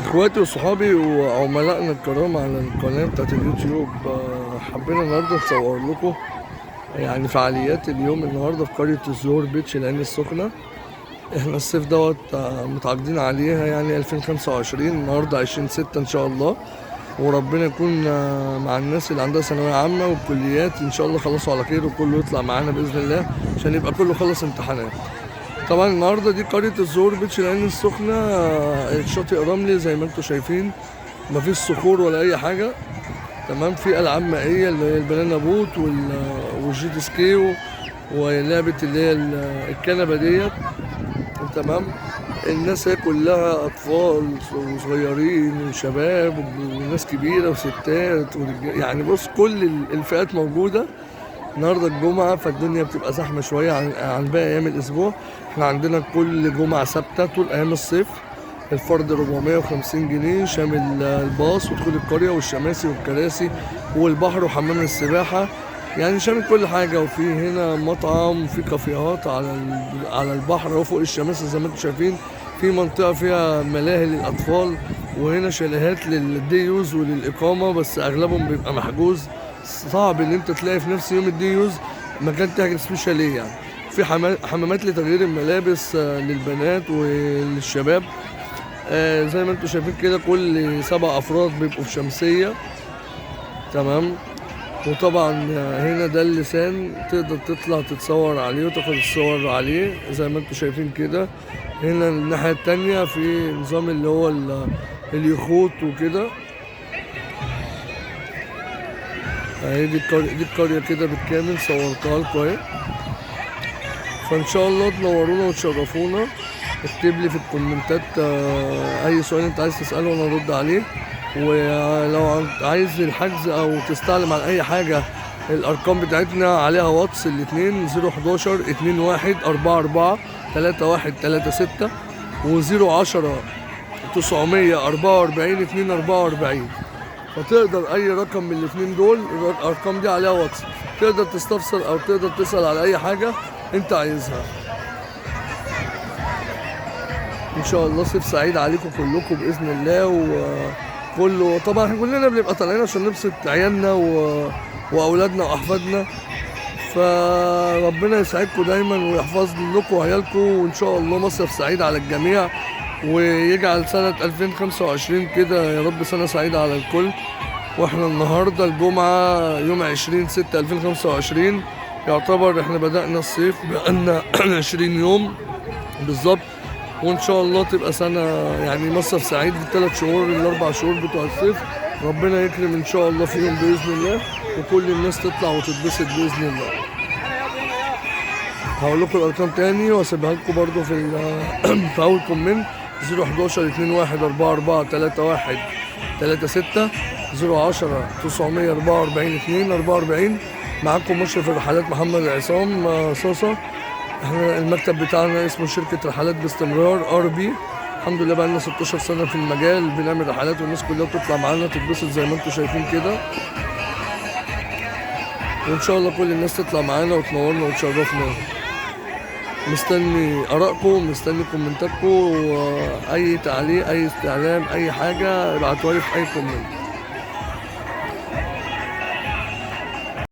اخواتي وصحابي وعملائنا الكرام على القناة بتاعت اليوتيوب، حبينا النهارده نصور لكم يعني فعاليات اليوم النهارده في قرية الزهور بيتش العين السخنة. احنا الصيف دوت متعاقدين عليها يعني 2025، النهارده 20/6 ان شاء الله، وربنا يكون مع الناس اللي عندها ثانوية عامة والكليات ان شاء الله خلصوا على خير وكله يطلع معانا باذن الله عشان يبقى كله خلص امتحانات. طبعا النهارده دي قرية الزهور بيتش العين السخنة، الشاطئ رملي زي ما انتم شايفين، مفيش صخور ولا اي حاجة. تمام، في العاب مائية اللي هي ال banana boat وال jet ski ولعبة اللي هي الكنبة ديت. تمام، الناس هي كلها اطفال وصغيرين وشباب وناس كبيرة وستات ورجال، يعني بص كل الفئات موجودة. النهارده الجمعة فالدنيا بتبقى زحمة شوية عن باقي أيام الأسبوع. احنا عندنا كل جمعة ثابتة طول أيام الصيف، الفرد 450 جنيه شامل الباص ودخول القرية والشماسي والكراسي والبحر وحمام السباحة، يعني شامل كل حاجة. وفي هنا مطعم وفي كافيهات على البحر وفوق الشماسي زي ما انتم شايفين. في منطقة فيها ملاهي للأطفال، وهنا شاليهات لل day use وللإقامة، بس أغلبهم بيبقى محجوز، صعب ان انت تلاقي في نفس يوم ال day use مكان تحجز فيه شاليه. يعني في حمامات لتغيير الملابس، للبنات وللشباب. زي ما انتم شايفين كده كل 7 افراد بيبقوا في شمسية. تمام، وطبعا هنا ده اللسان تقدر تطلع تتصور عليه وتاخد الصور عليه زي ما انتم شايفين كده. هنا الناحية التانية في نظام اللي هو اليخوت وكده. اهي دي القرية كده بالكامل صورتها لكم اهي. فان شاء الله تنورونا وتشرفونا. اكتب لي في الكومنتات، اي سؤال انت عايز تسأله وانا ارد عليه. ولو عايز الحجز او تستعلم عن اي حاجة، الارقام بتاعتنا عليها واتس الاتنين zero حداشر اتنين واحد اربعة اربعة تلاتة واحد تلاتة ستة و zero عشرة تسعمية اربعة واربعين اتنين اربعة واربعين. فتقدر اي رقم من الاتنين دول، الارقام دي عليها واتس، تقدر تستفسر او تقدر تسأل على اي حاجة انت عايزها. ان شاء الله صيف سعيد عليكم كلكم باذن الله. وكله طبعا احنا كلنا بنبقى طالعين عشان نبسط عيالنا واولادنا واحفادنا، فربنا يسعدكم دايما ويحفظ لكم عيالكم، وان شاء الله مصيف سعيد على الجميع، ويجعل سنة 2025 كده يا رب سنة سعيدة على الكل. واحنا النهاردة الجمعة يوم 20/6/2025، يعتبر احنا بدأنا الصيف بقالنا 20 يوم بالظبط، وان شاء الله تبقى سنة يعني مصيف سعيد في الثلاث شهور الاربع شهور بتوع الصيف. ربنا يكرم ان شاء الله فيهم بإذن الله، وكل الناس تطلع وتتبسط بإذن الله. هقول لكم الارقام تاني واسيبها لكم برضو في اول comment: zero حداشر اتنين واحد اربعة اربعة تلاتة واحد تلاتة ستة، zero عشرة تسعمية اربعة واربعين اتنين اربعة واربعين. معاكم مشرف الرحلات محمد عصام، صاصة. احنا المكتب بتاعنا اسمه شركة رحلات باستمرار ار بي. الحمد لله بقالنا 16 سنة في المجال، بنعمل رحلات والناس كلها بتطلع معانا تتبسط زي ما انتم شايفين كده، وان شاء الله كل الناس تطلع معانا وتنورنا وتشرفنا. مستني ارائكم، مستني كومنتاتكم، واي تعليق اي استعلام اي حاجة ابعتوها لي في اي comment.